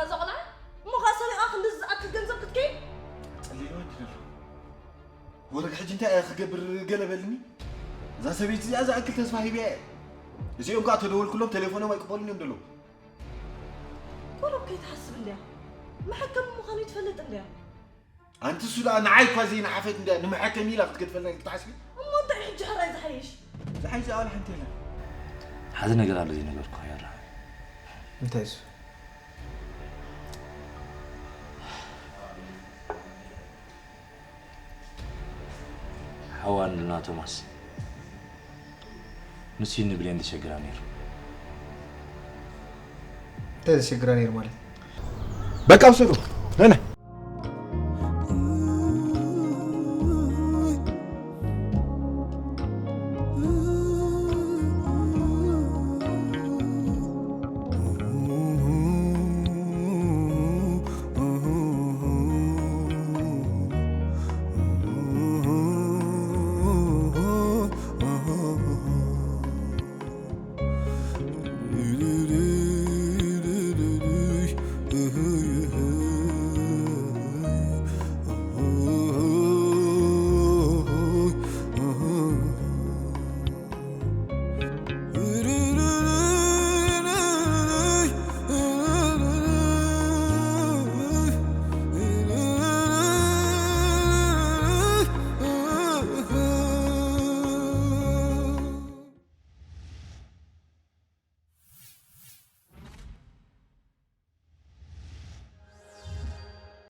እዛ ቆልዓ እሞ ኸኣ ሰሪቓ ክንድዚ ዝኣክል ገንዘብ ክትከይድ? ጸሊእዋ እንዲ ዘሎ ወረግ ሕጂ እንታይ እየ ክገብር ገለ በልኒ። እዛ ሰበይቲ እዚኣ ዝኣክል ተስፋ ሂበያ እየ። እዚኦም ከዓ ተደወልኩሎም ቴሌፎኖም ኣይቅበሉን እዮም ዘለዉ። ቆረብ ከይትሓስብ እንድያ መሐከሚ ምዃኑ ይትፈልጥ እንድያ። ኣንቲ እሱ ደኣ ንዓይ እኳ ዘይነሓፈት እንድያ ንመሐከሚ ኢላ ክትገድፈልና ክትሓስቢ? እሞ እንታይ ሕጂ ሕራይ ዝሓይሽ? ዝሓይሽ ኣዋል ሓንቲ የለን። ሓደ ነገር ኣሎ ዘይነገርኩ ያራ። እንታይ እሱ? ሓዋ እንድና ቶማስ ንሱ ንብሌን ተሸግራ ነይሩ። እንታይ ዘሸግራ ነይሩ ማለት? በቃ ውሰዱ። ነነ